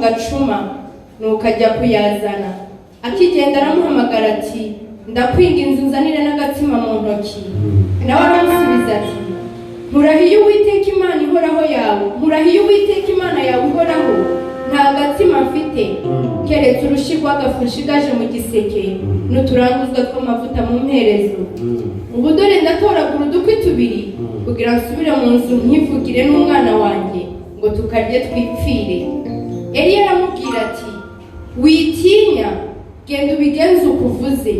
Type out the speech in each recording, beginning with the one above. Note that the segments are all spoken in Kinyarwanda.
gacuma. Nuko ajya kuyazana. Akigenda aramuhamagara ati: "Ndakwinginze, unzanire n'agatsima mu ntoki." Nawe aramusubiza ati: "Nkurahiye Uwiteka Imana ihoraho yawe, nkurahiye Uwiteka Imana yawe ihoraho, nta gatsima mfite keretse urushyi rw'agafu nshigaje mu giseke n'uturanguzwa tw'amavuta mu mperezo. Ubu dore ndatoragura udukwi tubiri kugira nsubire mu nzu nkivugire n'umwana wanjye ngo tukarye twipfire." Eliya aramubwira ati: "Witinya, genda ubigenze uko uvuze,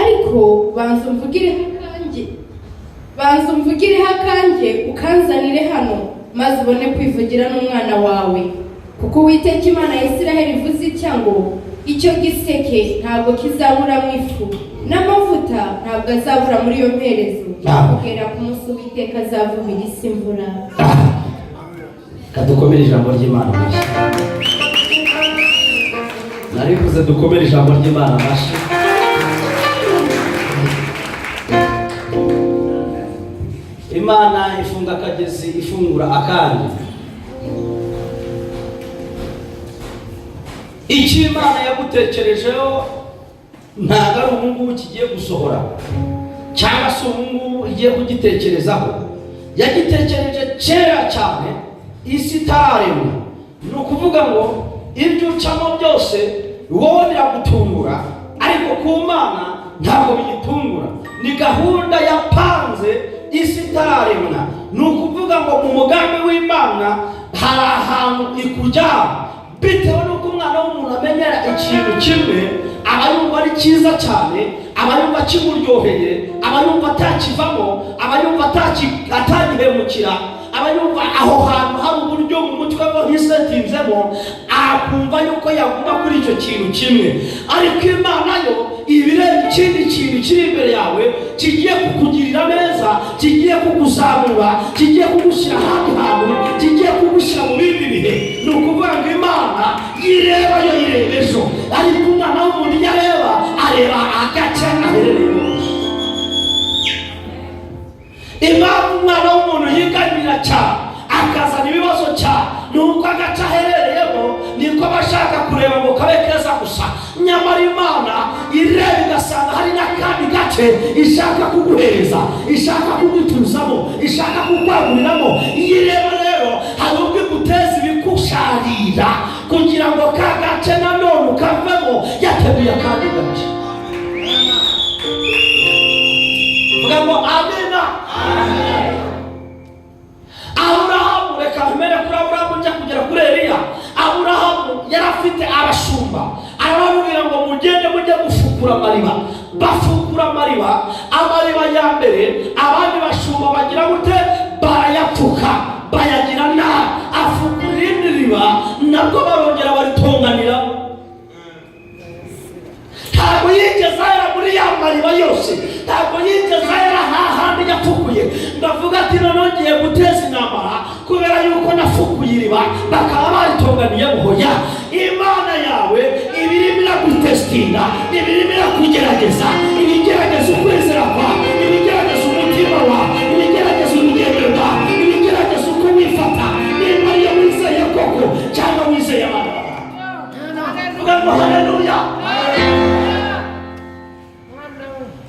ariko banza umvugireho akanjye, banza umvugireho akanjye ukanzanire hano, maze ubone kwivugira n'umwana wawe. Kuko Uwiteka Imana ya Isiraheli ivuze itya ngo: 'Icyo giseke ntabwo kizaburamo ifu, n'amavuta ntabwo azabura muri iyo mperezo kugera ku munsi Uwiteka azavubira isi imvura.'" Kadukomere ijambo ry'Imana amashyi. Narivuze, dukomere ijambo ry'Imana amashyi. Imana ifunga akagezi, ifungura akandi. Icyo Imana yagutekerejeho ntabwo ari ubu ngubu kigiye gusohora, cyangwa se ubu ngubu igiye kugitekerezaho. Yagitekereje kera cyane, isi itararemwa. Ni ukuvuga ngo ibyo ucamo byose wowe biragutungura, ariko ku Mana ntabwo biyitungura. Ni gahunda yapanze isi itararemwa. Ni ukuvuga ngo mu mugambi w'Imana hari ahantu ikujyana. Bitewe n'uko umwana w'umuntu amenyera ikintu kimwe, aba yumva ari cyiza cyane, aba yumva kimuryoheye, aba yumva atakivamo, aba yumva atagihemukira, aba yumva aho hantu hari uburyo mu mutwe we hisetinzemo, akumva yuko yaguma kuri icyo kintu kimwe. Ariko Imana yo iba ireba ikindi kintu kiri imbere yawe, kigiye kukugirira neza, kigiye kukuzamura, kigiye kugushyira ahandi hantu, kigiye kugushyira mu bindi bihe. Ni ukuvuga ngo Imana yireba, yo ireba ejo, ariko umwana w'umuntu iyo areba, areba agace aherereyemo. Impamvu umwana w'umuntu yiganirira cyane, akazana ibibazo cyane, ni uko agace aherereyemo niko aba ashaka kureba ngo kabe keza gusa. Nyamara Imana ireba igasanga hari n'akandi gace ishaka kuguhereza, ishaka kugutuzamo, ishaka kukwaguriramo. Iyo ireba rero, hari ubwo iguteza ibikusharira kugira ngo ka gace nanone ukavemo yateguye akandi gace. Vuga ngo amena. Aburahamu, reka mpere kuri Aburahamu njya kugera kuri Eliya. Aburahamu yari afite abashumba, arababwira ngo: "Mugende mujye gufukura amariba." Bafukura amariba. Amariba ya mbere, abandi bashumba bagira gute? Barayapfuka, bayagira nabi. Afukura irindi riba, nabwo barongera baritonganira. Ntabwo yigeze ahera muri ya mariba yose, ntabwo yigeze ahera hahandi yafukuye. Ndavuga ati: "Noneho ngiye guteza intambara kubera yuko nafukuye iriba bakaba baritonganiye." Hoya, Imana yawe iba irimo iragutesitinga, iba irimo irakugerageza, ibigerageza ukwizera kwawe, ibigerageza umutima wawe, ibigerageza urugendo rwawe, ibigerageza uko wifata, niba ariyo wizeye koko cyangwa wizeye abana bawe. Vuga ngo haleluya.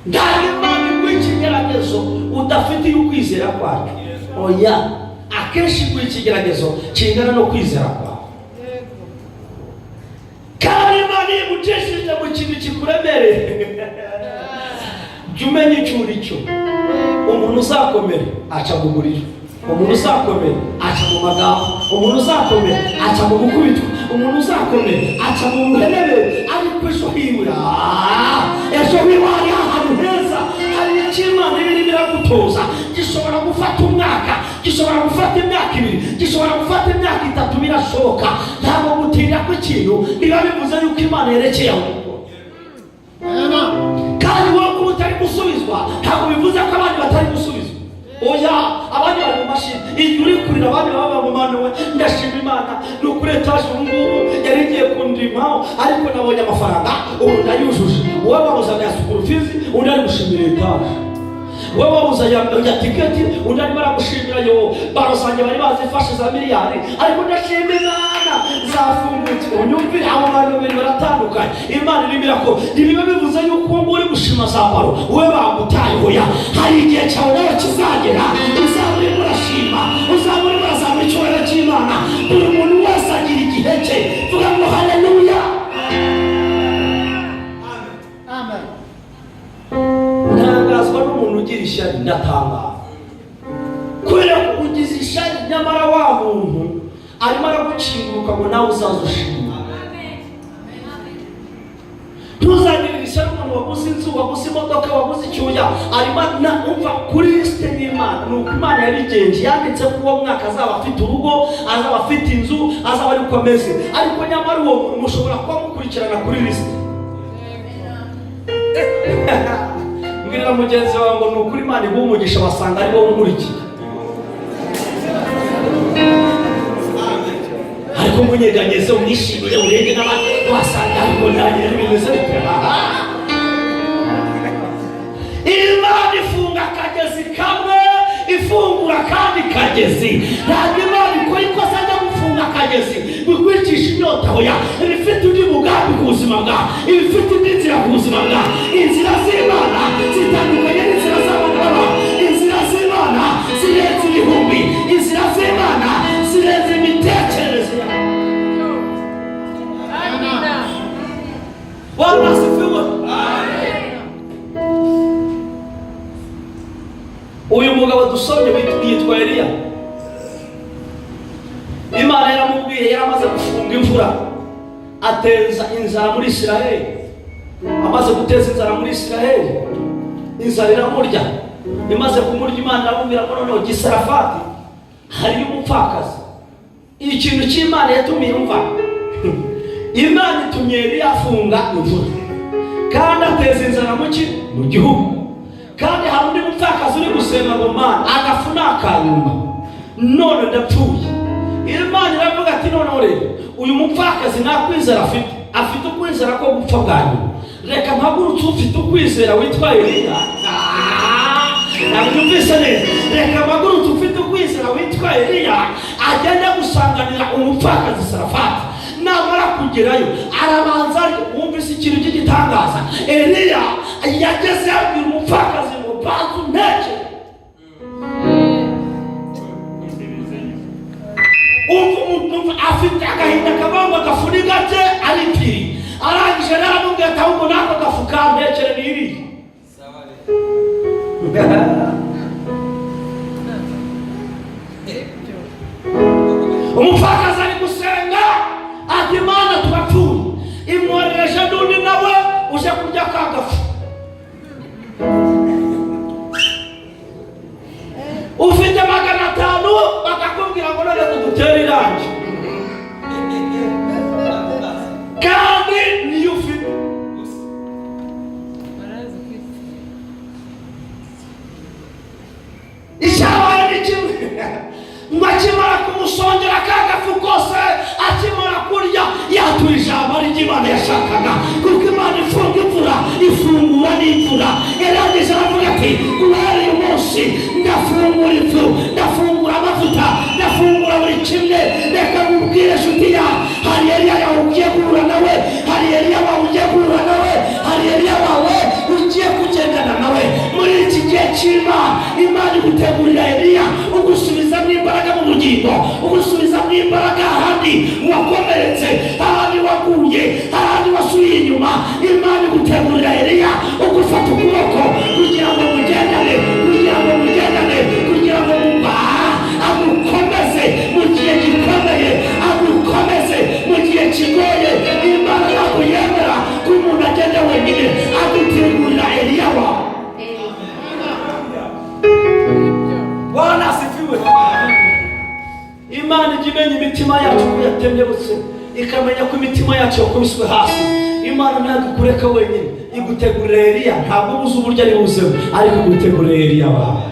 Ntabwo Imana iguha ikigeragezo udafitiye ukwizera kwacyo. Oya, akenshi iguha ikigeragezo kingana no kwizera kwawe. Kandi Imana iyo igucishije mu kintu kikuremereye, jya umenya icyo uri cyo. Umuntu uzakomera aca mu muriro, umuntu uzakomera aca mu magambo, umuntu uzakomera aca mu gukubitwa, umuntu uzakomera aca mu buhenebere. Ariko ejo hiwe, ejo hiwe hari ahantu heza. Hari icyo Imana iba irimo iragutoza. Gishobora gufata umwaka, gishobora gufata imyaka 2, gishobora gufata imyaka 3, birashoboka. Ntabwo gutinda kw'ikintu biba bivuze yuko Imana yerekeye aho. Kandi wowe kuba utari gusubizwa ntabwo bivuze ko abandi batari gusubizwa. Oya, abandi bari mu mashini. Igihe uri kurira, abandi baba mu mana we. Ndashima Imana, ni ukuri etaje ubu ngubu yari igiye kundimaho, ariko nabonye amafaranga, ubu ndayujuje. Wowe wabuze ya school fees, undi ari gushimira etaje. Wowe wabuze ya tiketi, undi arimo aragushimira. Yo, baro zanjye bari bazifashe za miliyari, ariko ndashima Imana. Zafungutse. Unyumvire, abo bantu babiri baratandukanye. Imana irimo irakora. Ntibiba bivuze yuko uwo nguwo uri gushima Zambaro we bagutaye. Hoya, hari igihe cyawe nawe kizagera, uzaba urimo urashima, uzaba urimo urazamura icyubahiro cy'Imana. Buri muntu wese agira igihe cye. Vuga ngo haleluya. Amen. Ntangazwa n'umuntu ugira ishyari, ndatangara kubera ko ugize ishyari, nyamara wa muntu arimo aragukinguruka ngo nawe uzaze ushima. Ntuzagirire ishyari umuntu waguze inzu, waguze imodoka, waguze icyuya. Arimo na umva kuri lisite y'Imana, ni uko Imana yabigenje. Yanditse ko uwo mwaka azaba afite urugo, azaba afite inzu, azaba ari uko ameze, ariko nyamara uwo muntu mushobora kuba mukurikirana kuri lisite. Mbwirira mugenzi wawe ngo ni ukuri Imana iguha umugisha, wasanga ari wowe umurikiye. Ariko munyeganyeze, umwishimire, urenge n'abandi, wasanga ariko nanjye bimeze bite? Imana ifunga akagezi kamwe, ifungura kandi kagezi. Ntabwo Imana ikora ikosa ryo gufunga akagezi bikwicisha inyota. Hoya, iba ifite undi mugambi ku buzima bwawe, iba ifite indi nzira ku buzima bwawe. Inzira z'Imana zitandukanye n'inzira z'abana b'abantu. Inzira z'Imana zirenze ibihumbi, inzira z'Imana zirenze imitekerereze yawe. Bwana asifiwe. Uyu mugabo dusomye yitwa Eliya. Imana yaramubwiye, yaramaze gufunga imvura, ateza inzara muri Isiraheli. Amaze guteza inzara muri Isiraheli, inzara iramurya. Imaze kumurya, Imana iramubwira ngo noneho Gisarafati hariyo umupfakazi. Ikintu cy'Imana yatumiye, umva, Imana itumye Eliya afunga imvura kandi ateza inzara mu ki? Mu gihugu. Kandi hari undi mupfakazi uri gusenga ngo Mana, agafu ni akanyuma, none ndapfuye. Imana iravuga ati noneho rero uyu mupfakazi nta kwizera afite, afite ukwizera ko gupfa bwa nyuma. Reka mpagurutse ufite ukwizera witwa Eliya. Ntabwo byumvise neza. Reka mpagurutse ufite ukwizera witwa Eliya, agende gusanganira umupfakazi Sarafati. Namara kugerayo arabanza wumvise ikintu cy'igitangaza. Eliya yageze yabwira umupfakazi ngo banza unteke. Umva, afite agahinda kavuga ngo agafu ni gake, aripfiriye. Arangije naramubwira ati ahubwo n'ako gafu kantekere niriye. Umupfakazi ari gusenga ati Imana turapfuye. Imwohereje n'undi nawe uje kurya ka gafu. Ufite 500 bakakubwira ngo none tudutere irangi, kandi niyo ufite. Icyabaye ni kimwe ngo akimara kumusongera ka gafu kose, akimara kurya, yatura ijambo ry'Imana yashakaga, kuko Imana ifunga imvura, ifungura n'imvura. Yarangije aravuga ati guhera uyu munsi ndafungura ifu, ndafungura amavuta, ndafungura buri kimwe. Reka nkubwire inshuti ya, hari Eliya yawe ugiye guhura nawe, hari Eliya wawe ugiye guhura nawe, hari Eliya wawe ugiye kugendana nawe muri iki gihe cy'Imana. Imana igutegurira Eliya ugusubizamo imbaraga mu bugingo, ugusubizamo imbaraga ahandi wakomeretse, ahandi waguye, ahandi wasubiye inyuma. Imana igutegurira Eliya ugufata ukuboko kugira ngo mugendane, kugira ngo mugendane, kugira ngo agukomeze mu gihe gikomeye, agukomeze mu gihe kigoye. Imana ntabwo yemera ko umuntu agenda wenyine, agutegurira Eliya wawe. Bwana asifiwe. Imana ijya imenya imitima yacu ko yatemebutse, ikamenya ko imitima yacu yakubiswe hasi. Imana ntabwo ikureka wenyine, igutegurira Eliya. Ntabwo uba uzi uburyo ari buzemo, ariko igutegurira Eliya wawe.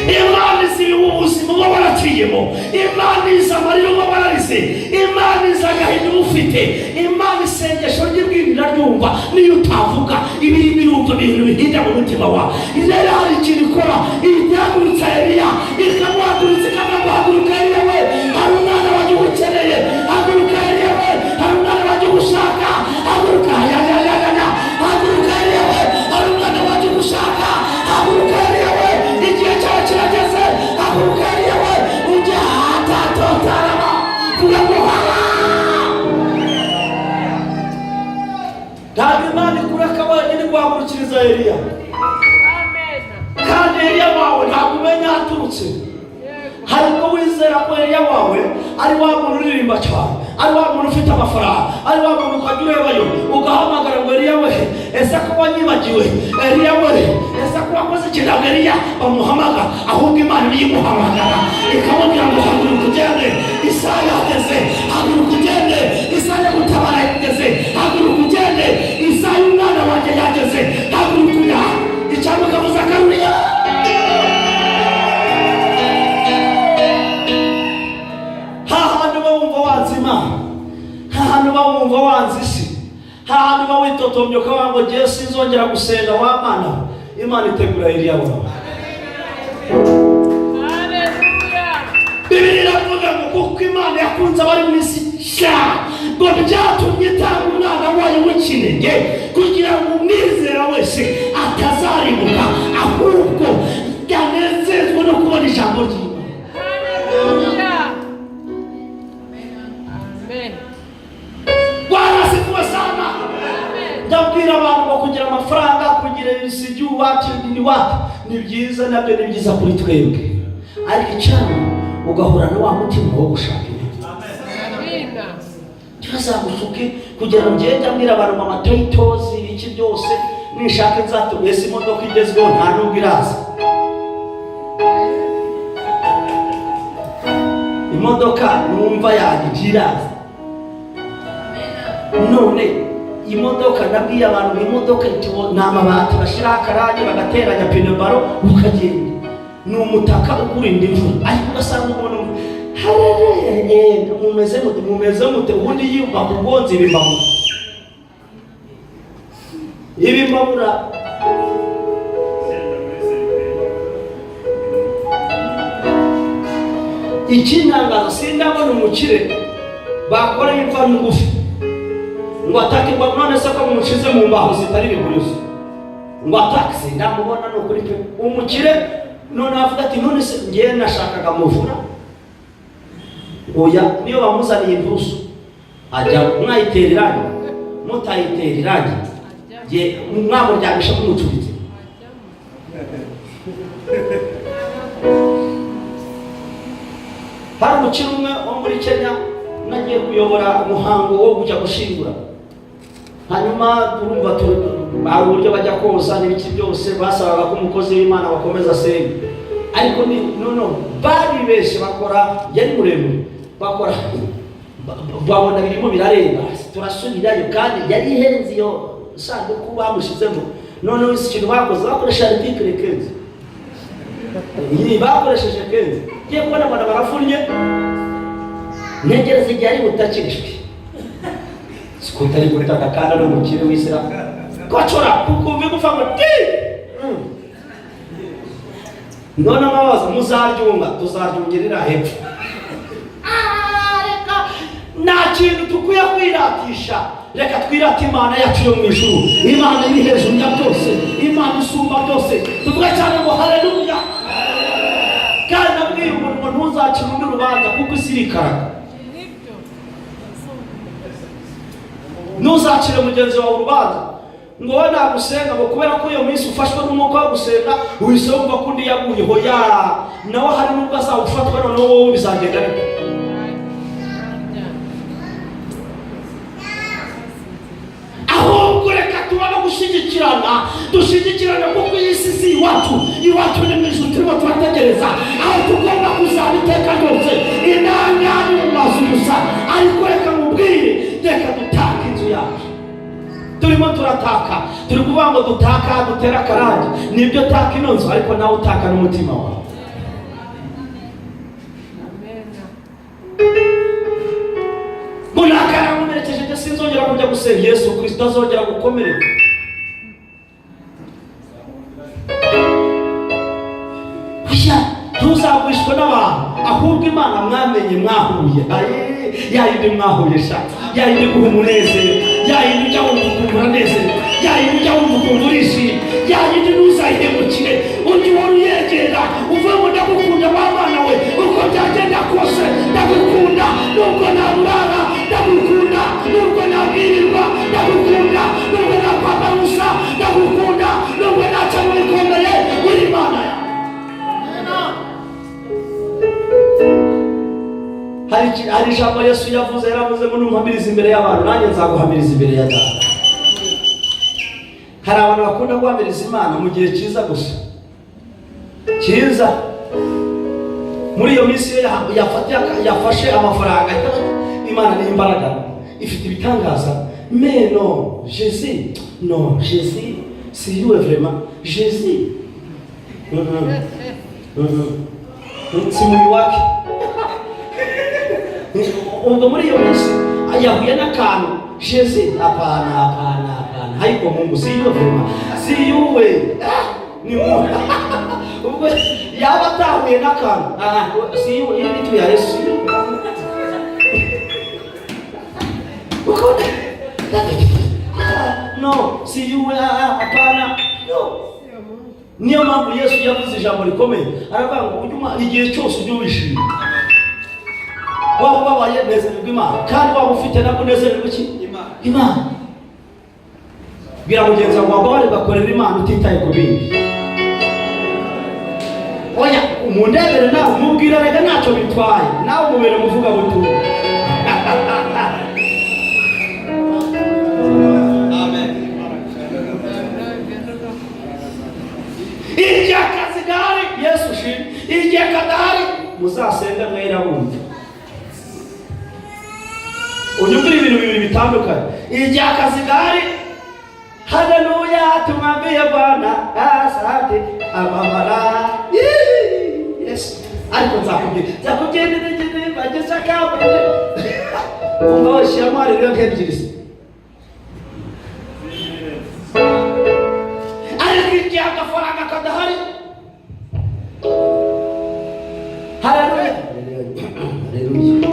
Imana izi ubuzima uba waraciyemo, Imana izi amarira uba wararize, Imana izi agahinda uba ufite. Imana isengesho ry'ibwira iraryumva, niyo utavuga ibirimo irumva ibintu bihinda mu mutima wawe. Rero hari ikintu ikora, ihagurutsa Eliya, ikamuhagurutsa, ikanamuhaguruka. Eliya we, hari igusubiza Eliya. Kandi Eliya wawe ntabwo umenya aturutse. Hari ubwo wizera ko Eliya wawe ari wa muntu uririmba cyane, ari wa muntu ufite amafaranga, ari wa muntu ukajya urebayo ugahamagara ngo Eliya we, ese ko wanyibagiwe? Eliya we, ese ko wakoze ikintu? Ntabwo Eliya bamuhamagara, ahubwo Imana niyo imuhamagara ikamubwira ngo haguruka ugende, isaha yageze, haguruka ugende, isaha yo gutabara yageze, haguruka ugende, isaha y'umwana wanjye yageze, haguruka ujya. Icyampa ukavuza akaruriya. Hahandi uba wumva wanze Imana, hahandi uba wumva wanze isi, hahandi uba witotombye ukavuga ngo ngewe sinzongera gusenga wa Mana. Imana itegura Eliya wawe. Bibiliya iravuga ngo kuko Imana yakunze abari mu isi cyane, ngo byatumye itanga umwana wayo w'ikinege, kugira ngo umwizera wese atazarimbuka, ahubwo yanezezwe no kubona ijambo ry'Imana. Bwana asifiwe sana. Ndabwira abantu ngo kugira amafaranga, kugira ibisigi iwacu ni wapi, ni byiza, nabyo ni byiza kuri twebwe, ariko icyama ugahura na wa mutima wo gushaka ibintu ntibazagusuke. Kugira ngo ngende mbwira abantu ngo amatayitozi ibiki byose nishaka nzatugese imodoka igezweho, nta nubwo iraza imodoka numva yanjye iraza. None imodoka, ndabwiye abantu ngo imodoka ni amabati bashyiraho akarangi bagateranya pine baro ukagenda, ni umutaka ukurinda imvura. Ariko ugasanga umuntu harere mumeze mute, mumeze mute, ubundi yumva kugonza ibimbabura ibimbabura. Ikintangaza, sindabona umukire bakora imva ngufi ngo atake ngo none se ko mumushize mu mbaho zitari biguruzo ngo atake, sindamubona. Ni ukuri pe, umukire none avuga ati none se ngewe nashakaga muvura. Oya, niyo bamuzaniye inturusu ajya mwayitera irangi, mutayitera irangi, mwamuryamisha mumucuritse. Hari umukire umwe wo muri Kenya nagiye kuyobora umuhango wo kujya gushingura, hanyuma urumva hari uburyo bajya koza n'ibiki byose, basabaga ko umukozi w'Imana bakomeza asenge, ariko no baribeshye bakora, yari muremure, bakora babona birimo birarenga, turasubirayo, kandi yari ihenze iyo sanduku bamushyizemo. Noneho ikintu bakoze, bakoresha article 15, iyi bakoresheje 15, ngiye kubona abantu barafunnye, ntegereza igihe ari butakirishwe sikutari gutaka, kandi ari umukire w'Isiramu kocora kukumva igufa ngo ti. None amabaza muzaryunga, tuzaryungirira hepfo. Reka nta kintu dukwiye kwiratisha, reka twirate Imana yacu yo mu ijuru, Imana iri hejuru ya byose, Imana isumba byose. Tuvuge cyane ngo haleluya. Kandi nabwiye umuntu ngo ntuzacire undi urubanza kuko isi irikaraga. Ntuzacire mugenzi wawe urubanza ngo wowe nagusenga, ngo kubera ko iyo minsi ufashwe n'umwuka wo gusenga uhise wumva ko undi yaguyeho, ya nawe hari n'ubwo azawufatwa, noneho wowe bizagenda bite? Ahubwo reka tubone gushyigikirana, dushyigikirane kuko iyi si si iwacu, iwacu ni mu ijuru, turimo turategereza aho tugomba kuzaba iteka ryose. Inanga ni mu mazu gusa, ariko reka mubwire, reka dutake inzu yacu. Turimo turataka, turi kuvuga ngo dutaka dutera akarangi, nibyo taka ino nzu, ariko nawe utaka n'umutima wawe. Ngo nakarankomerekeje, njye sinzongera kujya gusenga, Yesu Kristo azongera gukomereka. Oya, ntuzagwishwe n'abantu, ahubwo Imana mwamenye mwahuye, yayindi mwahuye sha, yayindi guha umunezero, yayindi ujya wumva ukumva uranezero, yayindi ujya wumva ukumva urishimye, yayindi ntuzayihemukire, ujye uhora uyegera uvuge ngo ndagukunda wa Mana we, uko byagenda kose ndagukunda, nubwo naburara ndagukunda, nubwo nabwirirwa ndagukunda, nubwo nakwambara ubusa ndagukunda, Ijambo Yesu yavuze, yaravuze ngo numpamiriza imbere y'abantu, nanjye nzaguhamiriza imbere ya Data. Hari abantu bakunda guhamiriza Imana mu gihe cyiza gusa, cyiza muri iyo minsi iyo yafashe amafaranga, Imana ni imbaraga, ifite ibitangaza. Mais non, Jésus, non, Jésus, c'est lui vraiment, Jésus. Si mubi wake. Ubwo muri iyo minsi yahuye n'akantu, Jésus, hapana, hapana, hapana, haiko Mungu, si yuwe vraiment, si yuwe. Ah, ni Mungu. Ubwo yaba atahuye n'akantu, ah, si yuwe, ibi bitu ya Yesu, si yuwe. Uko no, si yuwe, ah, hapana, no. Niyo mpamvu Yesu yavuze ijambo rikomeye, aravuga ngo ujye igihe cyose ujye wishima. Waba ubabaye, nezererwa Imana, kandi waba ufite nabwo unezererwa iki? Imana. Bwira mugenzi wawe, wababare ugakorera Imana utitaye ku bindi. Oya, umundebere nawe umubwira, rega ntacyo bitwaye, nawe umubere umuvugabutumwa. Amen. Igihe akazi gahari, Yesu ushimwe. Igihe kadahari, muzasenga mwera bumva. Unyumvire ibintu bibiri bitandukanye. Igihe akazi gahari, haleluya, tumwambie Bwana asante, amamara. Yesu. Ariko nzakubwira, nzakubwira bageze akambere. Umva washyiramo haleluya nk'ebyiri se. Ariko igihe agafaranga kadahari, haleluya, haleluya,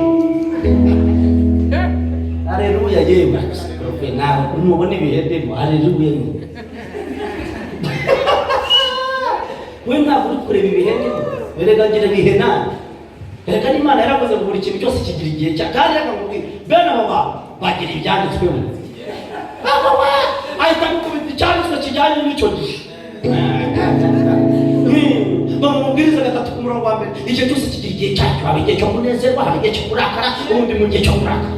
haleluya, yewe nawe ntubona ibihe ndimo, haleluya. We ntabwo uri kureba ibihe ndimo, erega ngira ibihe nawe. Erega n'Imana yaravuze ngo buri kintu cyose kigira igihe cya, kandi reka nkubwire, bene abo bantu bagira ibyanditswemo. Ahita agukubita icyanditswe kijyanye n'icyo gihe. Bamubwiriza gatatu ku murongo wa mbere, igihe cyose kigira igihe cyacyo, haba igihe cyo kunezerwa, haba igihe cyo kurakara, ubundi mu gihe cyo kurakara.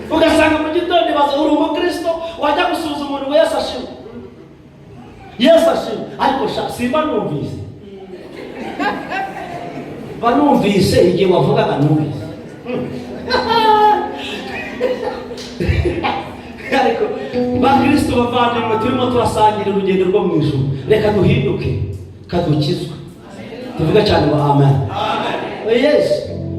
Ugasanga mu gitondo ibaze uri umukristo, wajya gusuhuza umuntu ngo Yesu ashimwe, Yesu ashimwe, ariko simba numvise, mba numvise igihe wavugaga numvise. Ariko bakristo bavandimwe, turimo turasangira urugendo rwo mu ijuru, reka duhinduke, kadukizwe. Tuvuge cyane ngo amen. Yesu,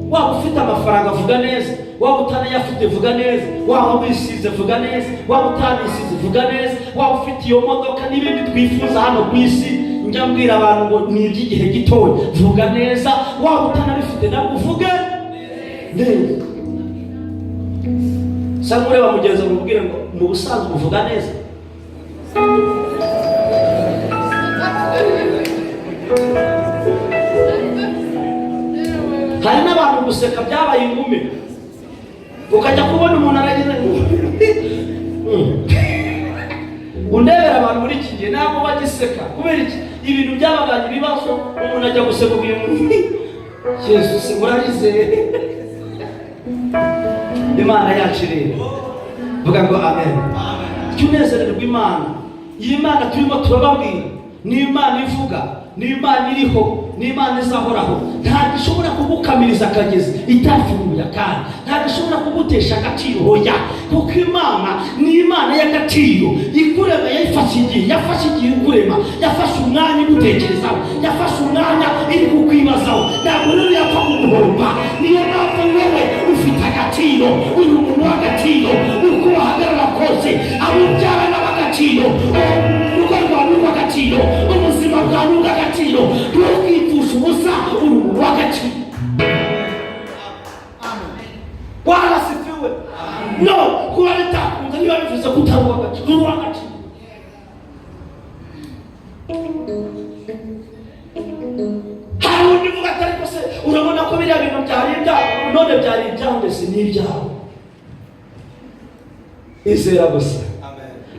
waba ufite amafaranga vuga neza, waba utanayafite vuga neza, waba wisize vuga neza, waba utanisize vuga neza, waba ufite iyo modoka n'ibindi twifuza hano ku isi, njya mbwira abantu ngo ni iby'igihe gitoya, vuga neza, waba utanabifite nabwo uvuge neza. Sa nkureba mugenzi wawe umubwire ngo mu busanzwe uvuga neza. Hari n'abantu guseka byabaye ingume, ukajya kubona umuntu aragize undebera abantu muri iki gihe ntabwo bagiseka kubera iki? Ibintu byababanye ibibazo, umuntu ajya guseka uyu Yesu se urarize. Imana yacu rero, vuga ngo amen. Icyo unezererwa Imana, iyi Imana turimo turababwira ni Imana ivuga, ni Imana iriho, ni Imana izahoraho. Ntabwo ishobora kugukamiriza akagezi itafunguye akandi, ntabwo ishobora kugutesha agaciro, hoya, kuko Imana ni Imana y'agaciro. Ikurema yafashe igihe, yafashe igihe ikurema, yafashe umwanya igutekerezaho, yafashe umwanya iri kukwibazaho. Ntabwo rero yapfa kuguhomba. Niyo mpamvu wowe ufite agaciro, uri umuntu w'agaciro, uko wahagarara kose, abo ubyara n'ab'agaciro, urugo rwawe ni urw'agaciro, ubuzima bwawe ni ubw'agaciro, ntukipfushe ubusa, uri umuntu w'agaciro. Bwana asifiwe. No, kuba bitakunze niba bivuze ko utari uw'agaciro, uri uw'agaciro. Hari undi uvuga ati ariko se urabona ko biriya bintu byari ibyawe, none byari ibyawe ndetse n'ibyawe. Izera gusa.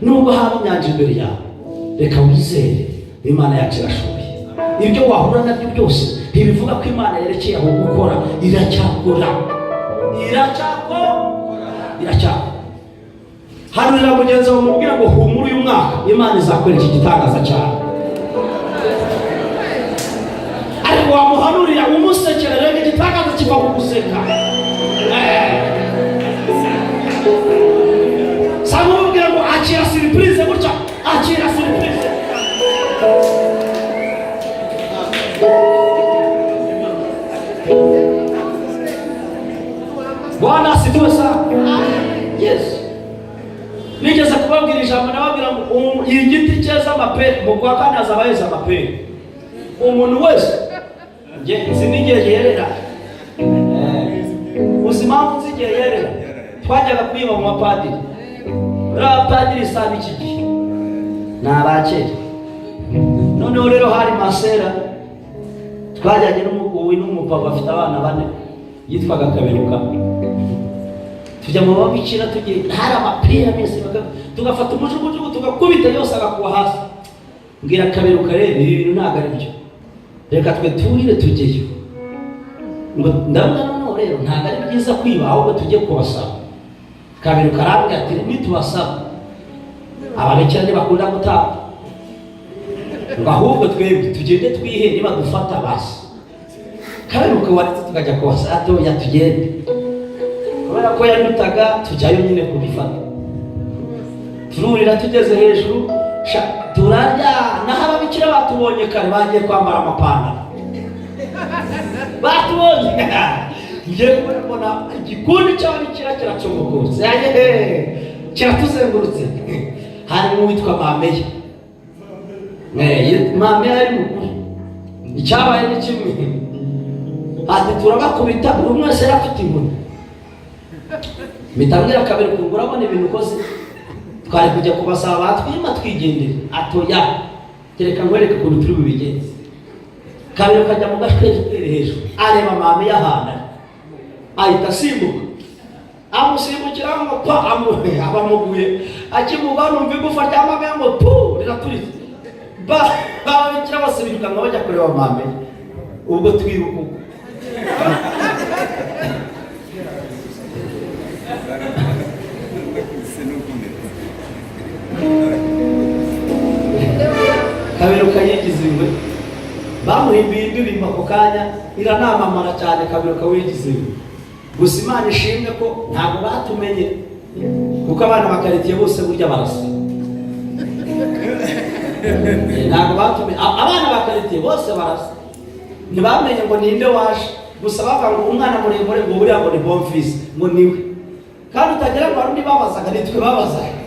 Nubwo haba inyanja imbere yawe, reka wizere, Imana yacu irashoboye. Ibyo wahura nabyo byose ntibivuga ko Imana yerekeye aho gukora. Iracyakora, iracyakora, iracyakora. Hanurira mugenzi wawe umubwira ngo humura, uyu mwaka Imana izakwereka igitangaza cyane. Ariko wamuhanurira umusekera, rero igitangaza kiva mu guseka. Sanga umubwira ngo akira surprise gutya, akira surprise. Bwana asifiwe sana. Yes. Nigeze kubabwira ijambo, nababwira ngo igiti cyeza amapera mu kwa kane hazaba heza amapera. Umuntu wese nge nzi n'igihe yerera. Uzi impamvu nzi igihe yerera? Twajyaga kwiba mu mapadiri. Rero abapadiri saba iki gihe ni abakera. Noneho rero hari masera twajyanye n'umukuwi n'umupapa afite abana bane yitwaga Kaberuka. Tujya mu babikira tugiye hari amapera mese, tugafata umujugujugu tugakubita yose agakuba hasi. Mbwira Kaberuka rero ibi bintu ntabwo ari byo, reka twe turire tujyeyo. Ngo ndabona noneho rero ntabwo ari byiza kwiba, ahubwo tujye kubasaba. Kaberuka arambwira ati nitubasaba ababikira ntibakunda gutanga, ngo ahubwo twebwe tugende twihe nibadufata basi. Kaberuka waretse tukajya kubasaba, atoya tugende. Kubera ko yandutaga tujyayo nyine kubifata. Tururira tugeze hejuru turarya, naho ababikira batubonye kare bagiye kwambara amapantaro. Batubonye ngiye kubona igikundi cy'ababikira kiracomokotse, kiratuzengurutse. Harimo uwitwa Mameya. Mameya yari mukuru. Icyabaye ni kimwe, ati turabakubita, buri umwe wese yari afite inkoni. Mpita Kaberuka ngo urabona ibintu ukoze, twari kujya kubasaba batwima twigendera. Atoya kereka nkwereke ukuntu turi bubigenze. Kaberuka ajya mu gashweri hejuru areba mame y'ahantu ari, ahita asimbuka, amusimbukira ngo pa, abamuguye akimugwa numva igufa rya mame ngo pu riraturitse. Babikira bose birukanka bajya kureba mame. Ubwo twiruka ubwo Kaberuka yigize ingwe, bamuhimbiye indirimbo ako kanya iranamamara cyane. Kaberuka wigize ingwe. Gusa Imana ishimwe ko ntabwo batumenye, kuko abana bakaritiye bose burya barasa. Ntabwo batumenye, abana bakaritiye bose barasa, ntibamenye ngo ninde waje. Gusa bavuga ngo umwana muremure ngo buriya ngo ni Bonfils, ngo niwe. Kandi utagira ngo hari undi babazaga, nitwe babazaga.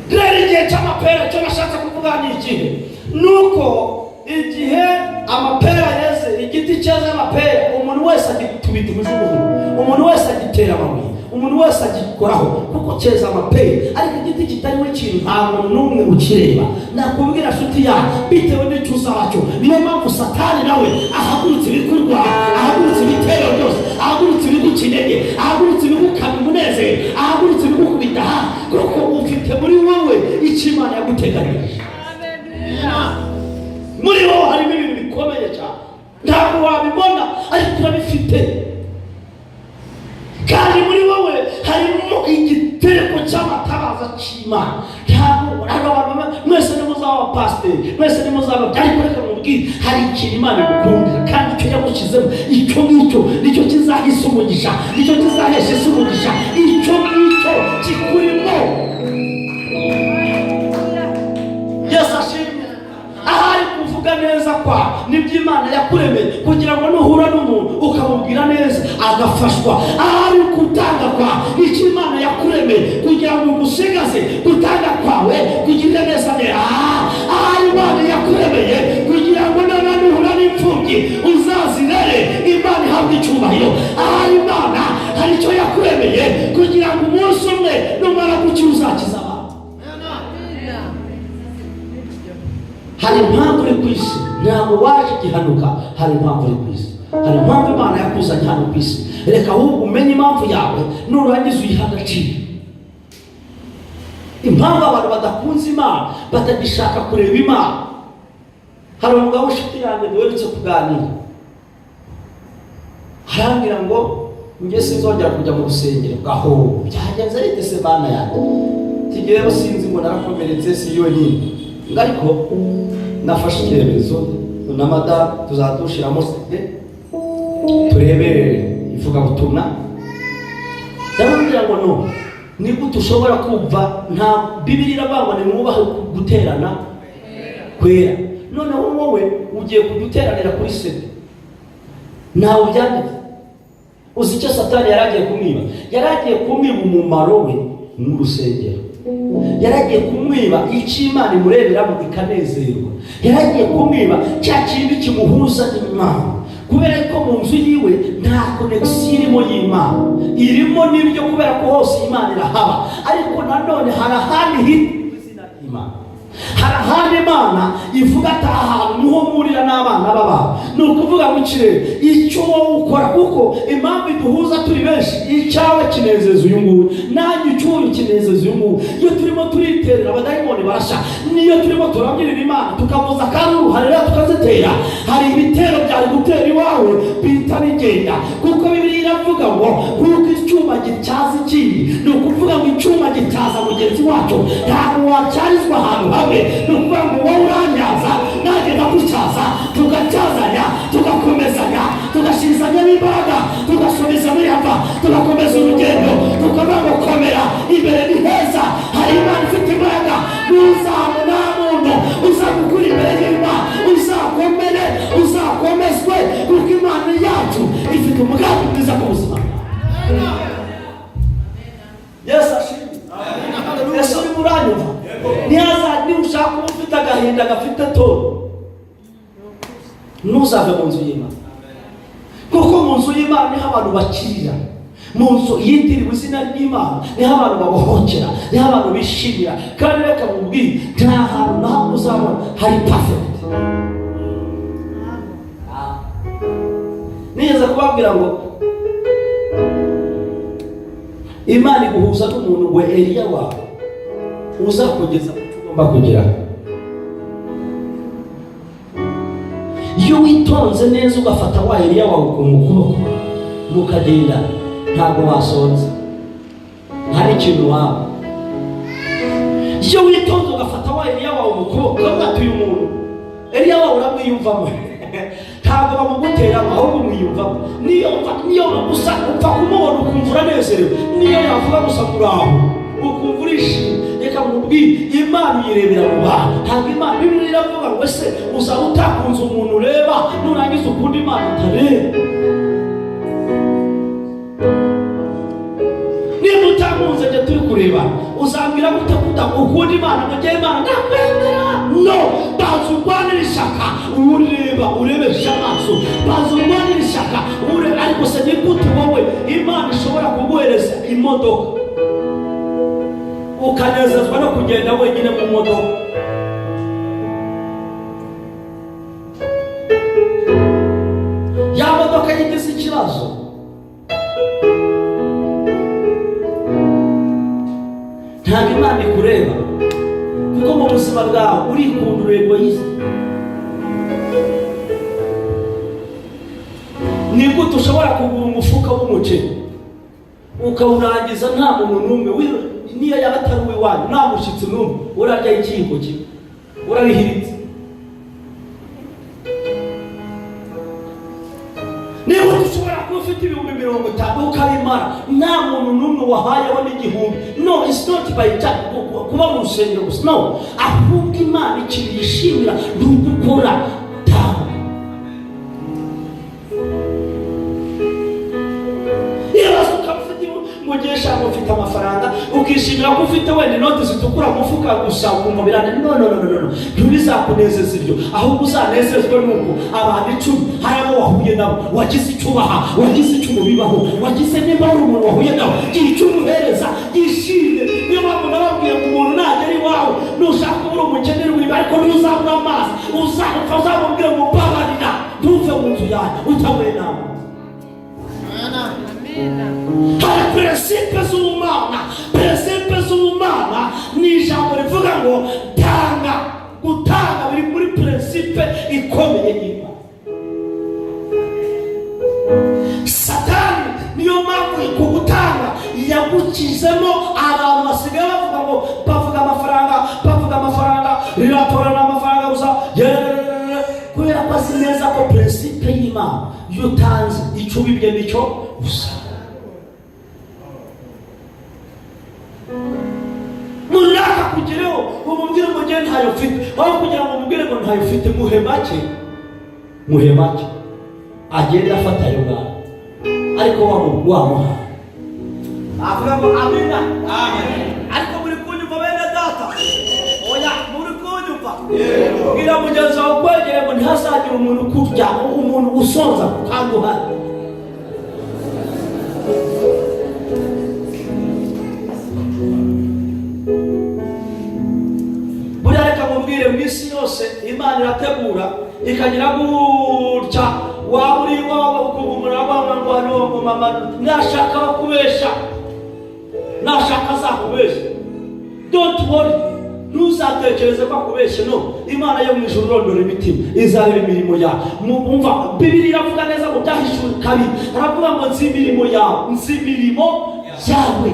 Rero igihe cy'amapera cyo nashatse kuvuga ni ikihe? Nuko igihe amapera yeze, igiti cyeze amapera, umuntu wese agitubita umujugujugu, umuntu wese agitera amabuye, umuntu wese agikoraho kuko cyeze amapera. Ariko igiti kitariho ikintu nta muntu n'umwe ukireba. Nakubwira nshuti yawe, bitewe n'icyo uzaba cyo. Niyo mpamvu Satani nawe ahagurutse ibikorwa, ahagurutse ibitero byose, ahagurutse ibiguca intege, ahagurutse ibigukama umunezero, ahagurutse ibigukubita hasi, kuko ufite muri wowe icyo Imana yaguteganyirije. Muri wowe harimo ibintu bikomeye cyane, ntabwo wabibona ariko urabifite. Kandi muri wowe harimo igitereko cy'amatabaza cy'Imana. Ntabwo abantu mwese nimuzaba abapasiteri, mwese nimuzaba, ariko reka mubwire, hari ikintu Imana igukundira, kandi icyo yagushyizemo icyo ngicyo nicyo kizahisa umugisha, nicyo kizahesha isi umugisha. Icyo ngicyo kikurimo. Yesu ashimwe. Ahari kuvuga neza kwa nibyo Imana yakuremeye, kugira ngo nuhura n'umuntu ukamubwira neza agafashwa. Ahari gutanga kwa icyo Imana yakuremeye, kugira ngo ugusigaze gutanga kwawe kugirire neza. Ahari Imana yakuremeye kugira ngo nuhura n'imfubyi uzazirere, Imana ihabwe icyubahiro. Ahari Imana hari icyo yakuremeye kugira ngo umunsi umwe numara gukira uzakiza abantu. Hari impamvu uri ku isi, ntabwo waje igihanuka. Hari impamvu uri ku isi, hari impamvu Imana yakuzanye hano ku isi. Reka ahubwo umenye impamvu yawe, nurangiza uyihe agaciro. Impamvu abantu badakunze Imana, batagishaka kureba Imana, Hari umugabo w'inshuti yanjye duherutse kuganira, arambwira ngo njye sinzongera kujya mu rusengero. Gaho byagenze bite se bana yanjye? Kigereho sinzi ngo narakomeretse, si yonyine ngo, ariko nafashe icyemezo na madamu tuzadushiramo CD, turebe ivugabutumwa. Ndamubwira ngo no ni gute ushobora kumva? Nta Bibiri iravuga ngo nimwubahe guterana kwera, noneho wowe ugiye kujya uteranira kuri CD? Ntawe byanditse. Uzi icyo Satani yari agiye kumwiba? Yari agiye kumwiba umumaro we mu rusengero, yari agiye kumwiba icyo Imana imureberamo ikanezerwa, yari agiye kumwiba cya kindi kimuhuza n'Imana, kubera ko mu nzu yiwe nta connexion irimo y'Imana. Irimo n'ibyo, kubera ko hose Imana irahaba, ariko nanone hari ahandi hitwa izina ry'Imana, hari ahandi Imana ivuga ati aha hantu niho mpurira n'abana b'abantu. Ni ukuvuga ngo ikirere icyo wowe ukora, kuko impamvu iduhuza turi benshi, icyawe kinezeza uyu nguyu, nanjye icy'uyu kinezeza uyu nguyu. Iyo turimo turiterera, abadayimoni barashya. Niyo turimo turabyinira Imana, tukavuza akaruru, harera tukazitera, hari ibitero byari gutera iwawe bihita bigenda, kuko Bibiliya iravuga ngo kuko icyuma gityaza ikindi. Ni ukuvuga ngo icyuma gityaza mugenzi wacyo, ntabwo wacyarizwa ahantu hamwe. Ni ukuvuga ngo wowe uranyaza, nanjye ndagutyaza, tugatyazanya, tugakomezanya, tugashirizanya n'imbaraga, tugasubiza muri hava, tugakomeza urugendo, tukavuga ngo komera, imbere ni heza, hari Imana ifite imbaraga. Ntuzabona nta muntu uzagukura imbere y'Imana. Uzakomere, uzakomezwe, kuko Imana yacu ifite umugambi mwiza ku buzima bwawe. Yesu ashimwe. Ese urimo uranyumva? Nihaza niba ushaka kuba ufite agahinda gafite toro, ntuzave mu nzu y'Imana, kuko mu nzu y'Imana niho abantu bakirira. Mu nzu yitiriwe izina ry'Imana niho abantu babohokera, niho abantu bishimira. Kandi reka mubwire, nta hantu na hamwe uzabona hari perfect. Nigeze kubabwira ngo Imana iguhuza n'umuntu we Eliya wawe uzakugeza ku cyo ugomba kugeraho. Iyo witonze neza, ugafata wa Eliya wawe ku kuboko mukagenda, ntabwo wasonza, nta n'ikintu waba. Iyo witonze ugafata wa Eliya wawe mu kuboko, ukavuga ati uyu muntu Eliya wawe uramwiyumvamo, ntabwo bamuguteramo, ahubwo umwiyumvamo. Niyo gusa upfa kumubona ukumva uranezerewe, niyo yavuga gusa ngo uraho, ukumva urishimye. Reka mubwire, Imana uyirebera mu bantu, ntabwo Imana, Bibiliya iravuga ngo ese uzaba utakunze umuntu ureba, nurangiza ukunda Imana utareba? Niba utakunze njye turi kureba, uzambwira gute ukunda Imana ngo njye Imana ndakwemera? No banza urwanire ishyaka, ureba urebeshe amaso, banza urwanire ishyaka ureba. Ariko se ni gute wowe Imana ishobora kuguhereza imodoka, ukanezezwa no kugenda wenyine mu modoka? Ya modoka yigize ikibazo, ntabwo Imana ikureba, kuko mu buzima bwawe urikunda, uri égoïste. Ni gute ushobora kugura umufuka w'umuceri ukawurangiza nta muntu n'umwe, niyo yaba atari uw'iwanyu, nta mushyitsi n'umwe, urarya ikiyiko kimwe urabihiritse? Niba ushobora kuba ufite 50,000 ukabimara nta muntu n'umwe wahayeho n'igihumbi? No, it's not by kuba mu rusengero gusa, no, ahubwo Imana ikintu yishimira ni ugukora tanga. Ibibazo ukaba ufite ngo ugiye shaka ufite amafaranga, ukishimira ko ufite wenda inoti zitukura mu mufuka gusa, ukumva birane. No, no, no, no, no, ntibizakunezeza ibyo, ahubwo uzanezezwe nuko abantu 10 hari abo wahuye nabo, wagize icyo ubaha, wagize icyo umubibaho, wagize nimba ari umuntu wahuye nawe, gira icyo umuhereza yishimye. Niyo mpamvu nababwiye ngo umuntu nagera iwawe, nushaka kuba uri umukene wiba, ariko ntuzabura amazi, uzapfa uzamubwira ngo mbabarira, ntuve mu nzu yanjye utahuye nawe. Hari principe z'ubumana. Principe z'ubumana ni ijambo rivuga ngo tanga. Gutanga biri muri principe. ikomeye y'Imana. Satani niyo mpamvu kugutanga yagukizemo. Abantu basigaye bavuga ngo bavuga amafaranga, bavuga amafaranga, riratorana amafaranga gusa, yeee, kubera ko azi neza ko principe y'Imana, iyo utanze, icyo ubibye nicyo usanga. Munaka kugereho umubwire ngo ngewe ntayo mfite, aho kugira ngo umubwire ngo ntayo ufite, muhe make, muhe make, agende afata ayo ngayo, ariko wamuha avuga ngo amina. Ariko muri kunyumva, bene data? Oya, muri kunyumva? Bwira mugenzi wawe ukwegere ngo ntihazagire umuntu ukurya, umuntu usonza kandi uhari. Buriya reka mubwire, mu isi yose Imana irategura ikagira gutya, waba uri iwawe ukumva umuntu aravuga ngo hano ngo mama, nashaka bakubesha, nashaka azakubeshya, don't worry, ntuzatekereze ko akubeshye. No Imana yo mu ijuru irondora imitima, izareba imirimo yawe. Umva, Bibiliya iravuga neza ngo Byahishuwe 2, aravuga ngo nzi imirimo yawe, nzi imirimo yawe.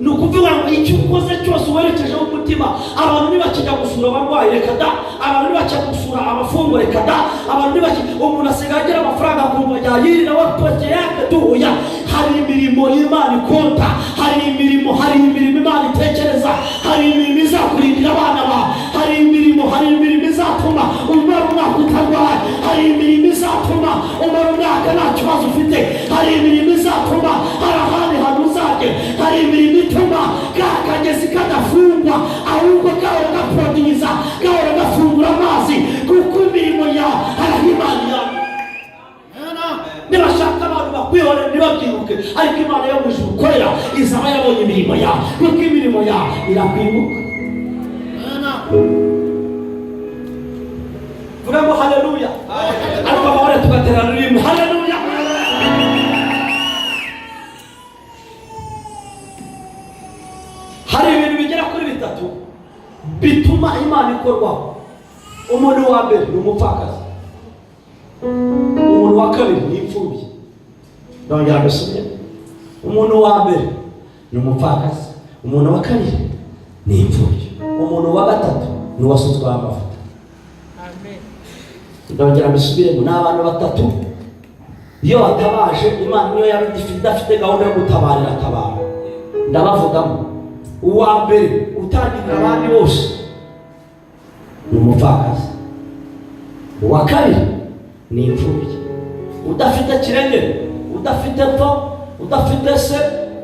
Ni ukuvuga ngo icyo ukoze cyose uwerekejeho umutima. Abantu ntibakijya gusura abarwayi, reka da. Abantu ntibakijya gusura abafungwa, reka da. Abantu ntibakijya, umuntu asigaye agira amafaranga akumva yayirira we peke yake tuya. Hari imirimo Imana ikunda, hari imirimo, hari imirimo Imana itekereza, hari imirimo izakurindira abana bawe, hari imirimo, hari imirimo izatuma umara umwaka utarwaye, hari imirimo izatuma umara umwaka nta kibazo ufite, hari imirimo izatuma hari ahandi hantu uzagera, hari imirimo ituma ka kagezi kadafungwa, ahubwo gahora gaprodiriza, gahora gafungura amazi, kuko imirimo yawe hariho Imana yawe. Nibashaka abantu bakwihorera, ntibabyibuke, ariko Imana yo mu ijuru ukorera izaba yabonye imirimo yawe, kuko imirimo yawe irakwibuka. Vuga ngo haleluya. Ariko amahoro, tugaterana rimwe haleluya. Hari ibintu bigera kuri bitatu bituma Imana ikorwaho. Umuntu wa mbere ni umupfakazi, umuntu wa kabiri ni imfubyi. Ndongera gusubira: umuntu wa mbere ni umupfakazi, umuntu wa kabiri ni imfubyi, umuntu wa gatatu ni uwasutsweho amavuta. Ndongera mbisubiremo: ni abantu batatu iyo batabaje Imana, niyo yaba idafite gahunda yo gutabara, iratabara. Ndabavugamo: uwa mbere utangirira abandi bose ni umupfakazi, uwa kabiri ni imfubyi, udafite kirengera, udafite pfa, udafite se,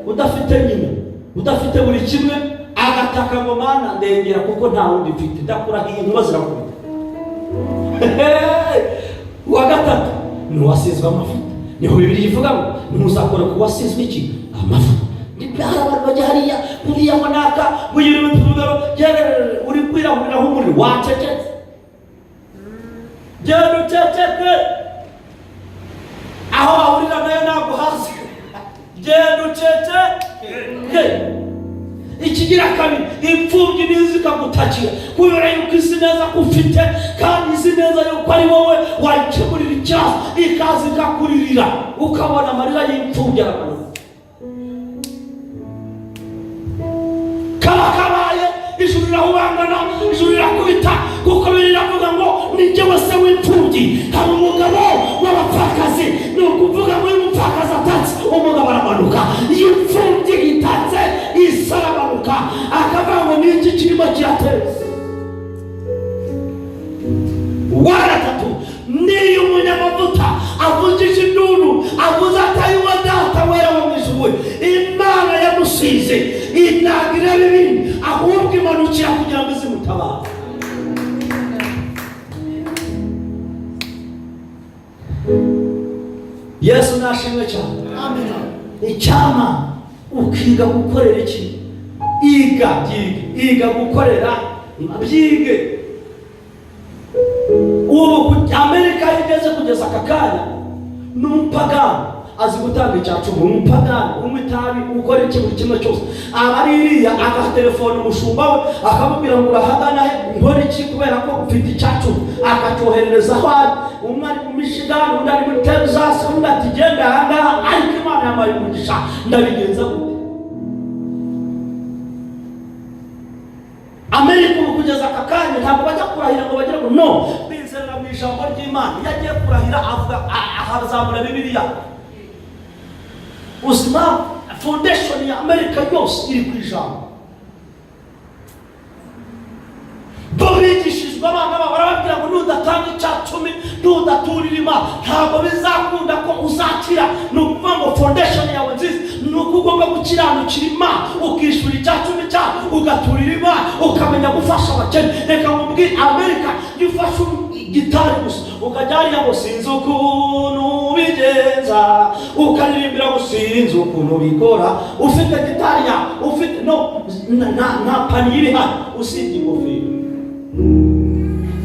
udafite nyina, udafite buri kimwe, agataka ngo Mana ndengera kuko nta wundi mfite, ndakurahiye inkuba zirakubita. Uwa gatatu ni uwasizwe amavuta. Niho Bibiliya ivuga ngo ntuzakore ku wasizwe iki? Amavuta. Hari abantu bajya hariya kuriya ngo naka ngo tuvugaro, uri kwirahuriraho umuriro, wacecetse, genda uceceke. Aho bahurira nayo ntabwo hazi, genda uceceke. Ikigira kabiri, imfubyi nizo ikagutakira kubera yuko izi neza ko ufite, kandi izi neza yuko ari wowe wayikemurira ikibazo, ikaza ikakuririra, ukabona amarira y'imfubyi aramanuka. Kaba kabaye, ijuru rirahubangana, ijuru rirakubita, kuko biravuga ngo ni njyewe se w'imfubyi, hari umugabo w'abapfakazi. Ni ukuvuga ngo iyo umupfakazi atatse, umugabo aramanuka. Iyo imfubyi itatse, isi aramanuka, akavuga ngo ni iki kirimo kirateza? Uwa gatatu, niyo umunyamavuta avugije induru, avuze atayiwa data wera wo mu ijuru we, Imana yamusize ntabwo ireba ibindi, ahubwo imanukira kugira ngo izimutabare. Yesu nashimwe cyane. Icyama ukiga gukorera iki? Iga, byige, iga gukorera, byige. Ubu Amerika igeze kugeza aka kanya n'umupagani. Azi gutanga icya cumi, umupagani unywa itabi, ukora iki, buri kimwe cyose, aba ari iriya, agatelefona umushumba we akamubwira ngo urahagana he, nkora iki, kubera ko ufite icya cumi, akacyoherereza aho ari. Umwe ari mu Michigan, undi ari muri Texas, undi ati genda ahangaha, ariko Imana yampaye umugisha, ndabigenza gute? Amerika ubu kugeza aka kanya ntabwo bajya kurahira ngo bagire ngo no bizerera mu ijambo ry'Imana. Iyo agiye kurahira avuga, ahazamura Bibiliya. Uzima foundation ya Amerika yose iri ku ijambo. Bo bigishijwe, abana babo barababwira ngo nudatanga icya cumi, nudaturira Imana, ntabwo bizakunda ko uzakira. Ni ukuvuga ngo foundation yawe nziza ni uko ugomba gukiranukira Imana, ukishyura icya cumi cyawe, ugaturira Imana, ukamenya gufasha abakene. Reka nkubwire, Amerika iyo ufashe gitari gusa ukajya hariya ngo sinzi ukuntu ubigenza, ukaririmbira ngo sinzi ukuntu ubikora, ufite gitari yawe, ufite no nta paniye iri hano usibye ingofero.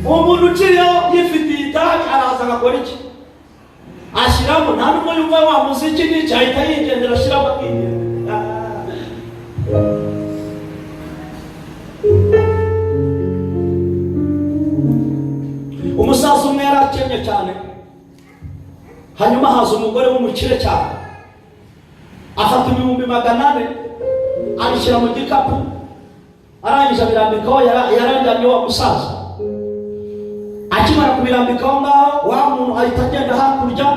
Umuntu uciyeho yifitiye itabi araza agakora iki? Ashyiramo, nta n'ubwo yumva wa muziki n'icyo, ahita yigendera, ashyiramo akigendera. Umusaza umwe yari akennye cyane, hanyuma haza umugore w'umukire cyane, afata 400,000 abishyira mu gikapu, arangije abirambikaho yararyamye wa musaza. Akimara kubirambikaho ngaho, wa muntu ahita agenda hakurya,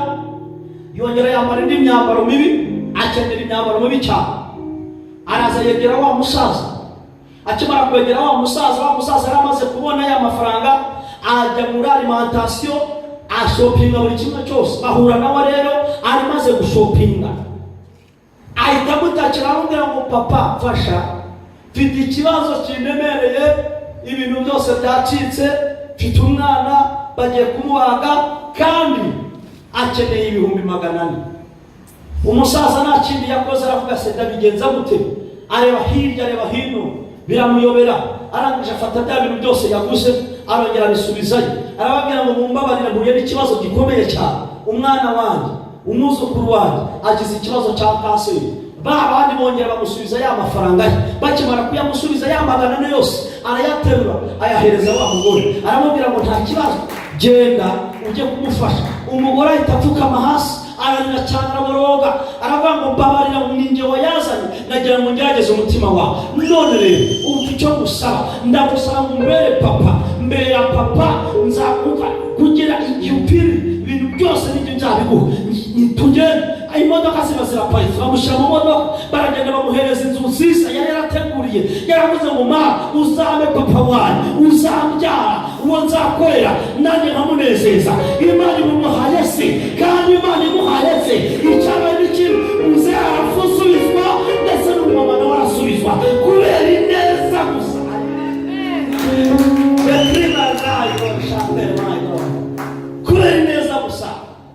yongera yambara indi myambaro mibi, akenera imyambaro mibi cyane, araza yegera wa musaza. Akimara kwegera wa musaza, wa musaza yari amaze kubona ya mafaranga, ajya muri alimentation ashopinga buri kimwe cyose. Bahura nawe rero arimaze gushopinga, ahita amutakira, aramubwira ngo papa mfasha, mfite ikibazo kindemereye, ibintu byose byacitse, mfite umwana bagiye kumubaga kandi akeneye 400,000. Umusaza nta kindi yakoze, aravuga se ndabigenza gute? Areba hirya, areba hino, biramuyobera. Arangije afata bya bintu byose yaguze, arongera abisubizayo, arababwira ngo mumbabarire, mpuye n'ikibazo gikomeye cyane, umwana wanjye, umwuzukuru wanjye agize ikibazo cya kanseri. Ba bandi bongera bamusubiza ya mafaranga ye. Bakimara kuyamusubiza, ya 400 yose arayaterura, ayahereza wa mugore, aramubwira ngo nta kibazo, genda ujye kumufasha. Umugore ahita apfukama hasi, ararira cyane, araboroga, aravuga ngo mbabarira, ninjye wayazanye, nagira ngo ngerageze umutima wawe. None rero ubu icyo gusaba, ndagusaba ngo umbere papa, mbere ya papa nzakuka kugira igihe upfira, ibintu byose nibyo nzabiguha, tugende. Imodoka ziba ziraparitse, bamushyira mu modoka, baragenda, bamuhereza inzu nziza yari yarateguriye, yaravuze ngo ma uzabe papa wanjye, uzambyara, uwo nzakorera nanjye nkamunezeza. Imana imuhaye se, kandi Imana imuhaye se, icyabaye ni kimwe, uze arasubizwa, ndetse n'umumama nawe arasubizwa kubera ineza gusa. Kubera ineza gusa,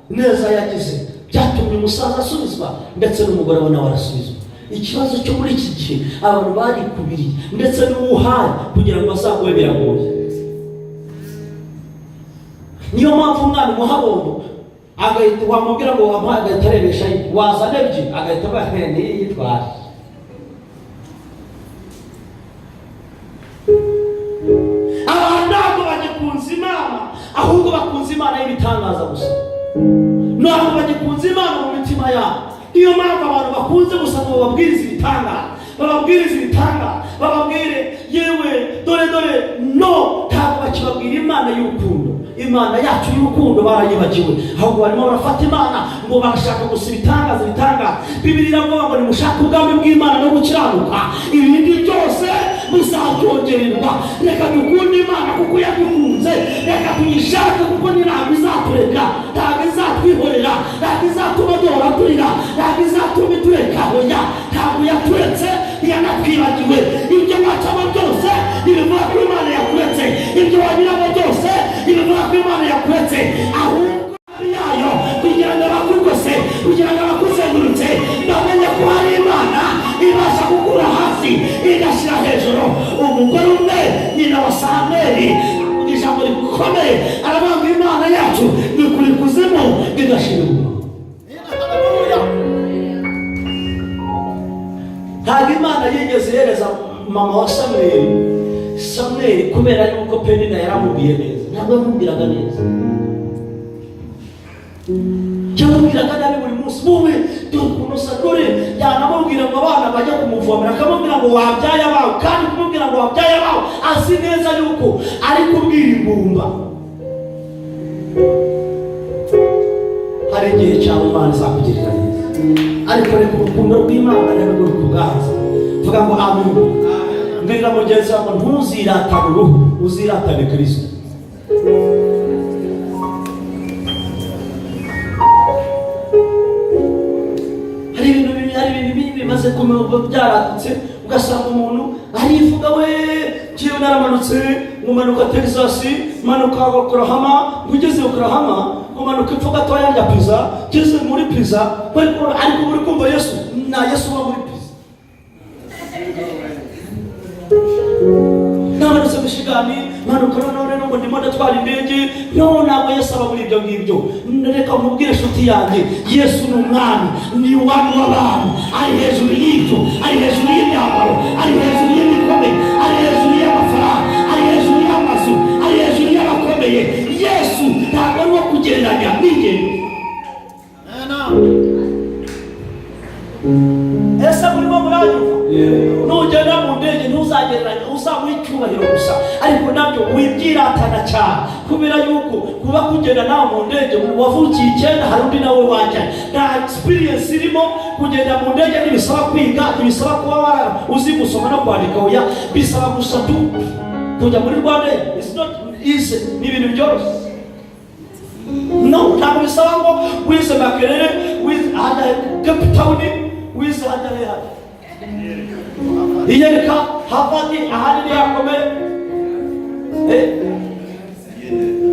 ineza yagize byatumye umusaza asubizwa, ndetse n'umugore we nawe arasubizwa. Ikibazo cyo muri iki gihe, abantu barikubiriye, ndetse n'uwuhaye kugira ngo azaguhe biragoye. Niyo mpamvu umwana umuha bombo, agahita wamubwira ngo wamuhaye, agahita arebesha, wazana ebyiri agahita avuga ati niyi yitwaje. Abantu ntabwo bagikunze Imana, ahubwo bakunze Imana y'ibitangaza gusa, ntabwo bagikunze Imana mu mitima yabo. Niyo mpamvu abantu bakunze gusa ngo bababwirize ibitangaza, bababwirize ibitangaza, bababwire yewe dore dore no, ntabwo bakibabwira Imana y'urukundo. Imana yacu y'urukundo barayibagiwe, ahubwo barimo barafata Imana ngo barashaka gusa ibitangaza, ibitangaza. Bibiliya iravuga ngo nimushake ubwami bw'Imana no gukiranuka, ibindi byose muzabyongererwa. Reka dukunde Imana kuko yadukunze, reka tuyishake kuko ni ntabwo izatureka, ntabwo izatwihorera, ntabwo izatuma duhora turira, ntabwo izatuma itureka. Hoya, ntabwo yaturetse, ntiyanatwibagiwe. Ibyo wacamo byose ntibivuga ko Imana yakuretse, ibyo wanyuramo byose ntibivuga ko Imana yakuretse, ahubwo yayo kugira ngo abakugose, kugira ngo abakuzengurutse bamenye ko hari Imana ibasha gukura hasi igashyira hejuru. Umugore umwe, nyina wa Samweli, avuga ijambo rikomeye, aravuga ngo Imana yacu ni kuri kuzimu igashyira inyuma. Haleluya. Ntabwo Imana yigeze ihereza mama wa Samweli Samweli kubera yuko Penina yaramubwiye neza. Ntabwo yamubwiraga neza, yamubwiraga nabi buri munsi. Wowe dore ukuntu usa, dore yanamubwira ngo abana bajya kumuvomera, akamubwira ngo wabyaye abawe, kandi kumubwira ngo wabyaye abawe azi neza yuko ari kubwira ingumba. Hari igihe cyawe Imana izakugirira neza, ariko reka urukundo rw'Imana ntabwo rukuganza. Vuga ngo amen. Mbwira mugenzi wawe ngo ntuziratane uruhu, uziratane Kristo. Hari ibintu bibi, hari ibintu bibi bimaze kuba byaradutse, ugasanga umuntu arivuga: "We, njyewe naramanutse, ngumanuka Texas, manuka Oklahoma, ugeze Oklahoma umanuka epfo gatoya rya pizza, ngeze muri pizza." Ariko muri kumva Yesu na Yesu uba muri pizza. "Namanutse Michigan, manuka noneho rero ngo ndimo ndatwara indege." No, ntabwo Yesu aba muri ibyo ngibyo. Reka nkubwire, inshuti yanjye, Yesu ni umwami, ni umwami w'abantu. Ari hejuru y'ibyo, ari hejuru y'imyambaro, ari hejuru y'imikomeye, ari hejuru y'amafaranga, ari hejuru y'amazu, ari hejuru y'abakomeye. Yesu ntabwo ari uwo kugereranya n'ingendo. Ese murimo muranyumva? Nugenda mu ndege ntuzagereranye, uzamuha icyubahiro gusa, ariko nabyo wibyiratana cyane, kubera yuko kuba kugenda nawe mu ndege wavukiye 9, hari undi nawe wajya, nta experience irimo. Kugenda mu ndege ntibisaba kwiga, ntibisaba kuba uzi gusoma no kwandika. Oya, bisaba gusa tu kujya muri Rwanda. It's not easy, ni ibintu byoroshye. No, ntabwo bisaba ngo wize Makerere, wize hajya Cape Town, wize hajya hajya iyereka Harvard, ahandi ntihakomeye.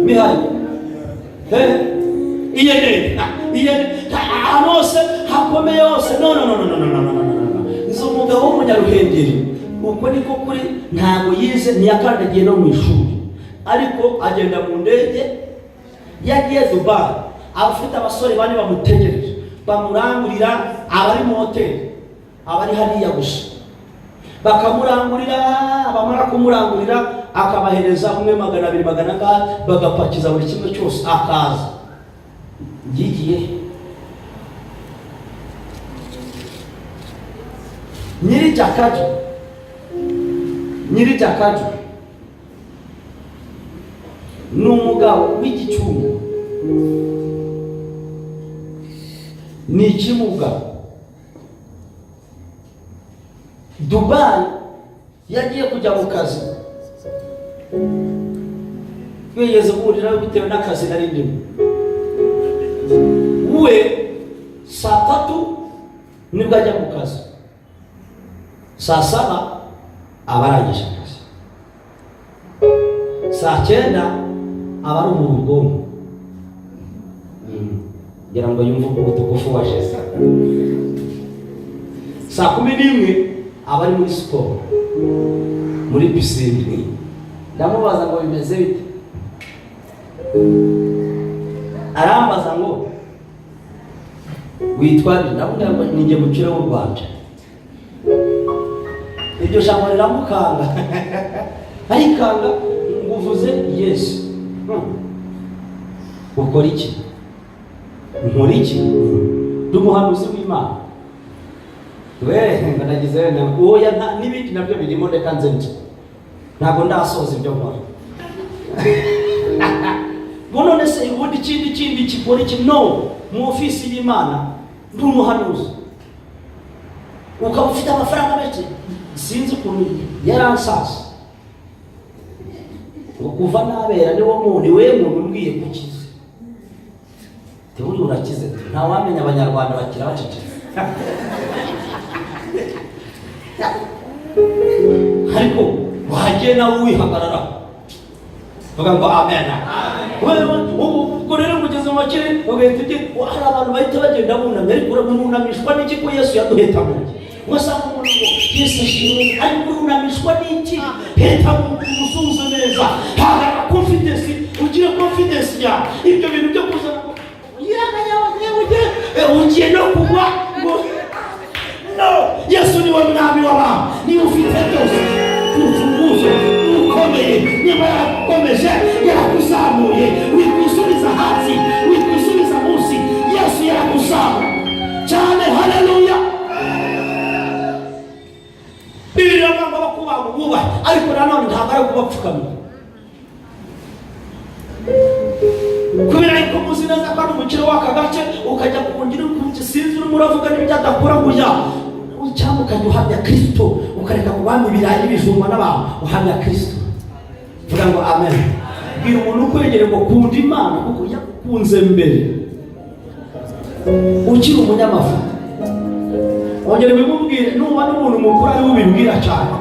Mihaye iyene iyene, ahantu hose hakomeye hose. No, no, no, no, no, no, no, no, no, no. Nzi umugabo w'Umunyaruhengeri, uko niko kuri, ntabwo yize, ntiyakandagiye no mu ishuri, ariko agenda mu ndege. Yagiye Dubai, aba afite abasore bane bamutegereje, bamurangurira. Abari mu hoteli, abari hariya gusa, bakamurangurira. Bamara kumurangurira, akabahereza umwe 200, magana angahe, bagapakiza buri kimwe cyose, akaza. Yigiye nyiri Jakaju, nyiri Jakaju ni umugabo w'igicumbi, ni ikimuga. Dubai yagiye kujya mu kazi, twigeze guhuriraho bitewe n'akazi nari ndimo. We saa 3 nibwo ajya mu kazi, saa 7 aba arangije akazi, saa 9 aba aruhura ubwonko kugira ngo yumve utugufu washize. Saa 11 aba ari muri siporo, muri pisine. Ndamubaza ngo bimeze bite? Arambaza ngo witwa nde? Ndamubwira ngo ninjye mukire w'u Rwanda. Iryo jambo riramukanga, arikanga ngo uvuze Yesu. Ukora iki? Nkora iki? Ndi umuhanuzi w'Imana. We ngo nagize wenda oya, n'ibindi nabyo birimo. Reka nze nje, ntabwo ndasoza ibyo nkora. Ngo none se ubundi ikindi kindi kikora iki? No mu ofisi y'Imana ndi umuhanuzi. Ukaba ufite amafaranga menshi? Sinzi ukuntu yaransaza ngo kuva nabera niwo muntu, we muntu umbwiye ko ukize. Teburi urakize, ntawamenya, Abanyarwanda bakira bacecetse, ariko wagiye nawe wihagararaho. Vuga ngo amen. Ubwo rero ngugeze mu bakire, ugahita ugira, hari abantu bahita bagenda bunamye, ariko urunamishwa n'iki ko Yesu yaduhetamuye? Ugasanga umuntu ngo Yesu ashimwe, ariko urunamishwa n'iki? Hetamuye, umusuhuze neza, hagarara confidence, ugire confidence yawe. Ibyo bintu byo kuzana ngo ugiye no kugwa ngo no, Yesu ni Niwe mwami w'abantu, niwe ufite byose, urufunguzo rukomeye. Niba yaragukomeje, yarakuzamuye, wikwisubiza hasi, wikwisubiza munsi. Yesu yarakuzamuye cyane. Haleluya! Bibiliya iravuga ngo abakubaha bubahe, ariko nanone ntabwo ari ukubapfukamira, kubera yuko muzi neza ko ari umukire w'aka gace. Ukajya kungira sinzi urimo uravuga n'ibyo adakora guya, cyangwa ukajya uhamya Kirisito, ukareka kubana ibirayi n'ibijumba n'abantu, uhamya Kirisito. Vuga ngo amen. Bwira umuntu ukwegereye ngo kunda Imana, kuko yagukunze mbere ukiri umunyamafuta. Ongera ubimubwire. Nuba n'umuntu mukuru ariwe ubibwira cyane.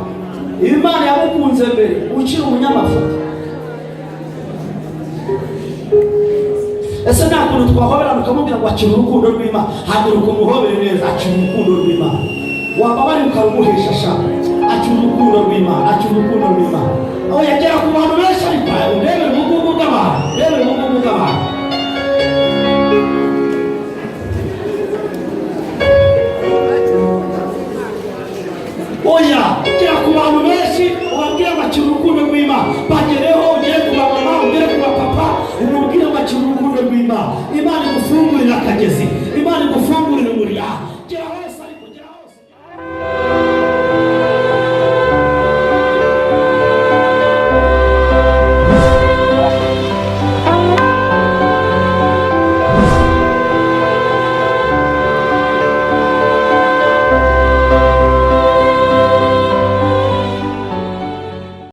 Imana yagukunze mbere ukiri umunyamafuta. Ese nta kuntu twahoberana ukamubwira ngo akira urukundo rw'Imana? Haguruka umuhobere neza. Akira urukundo rw'Imana. Wababari ukarumuhesha sha. Akira urukundo rw'Imana, akira urukundo rw'Imana. Aho yagera ku bantu benshi, ariko urebere ubugugu bw'abantu, urebere ubugugu bw'abantu. Oya, gera ku bantu benshi, ubabwire ngo akira urukundo rw'Imana, bagereho.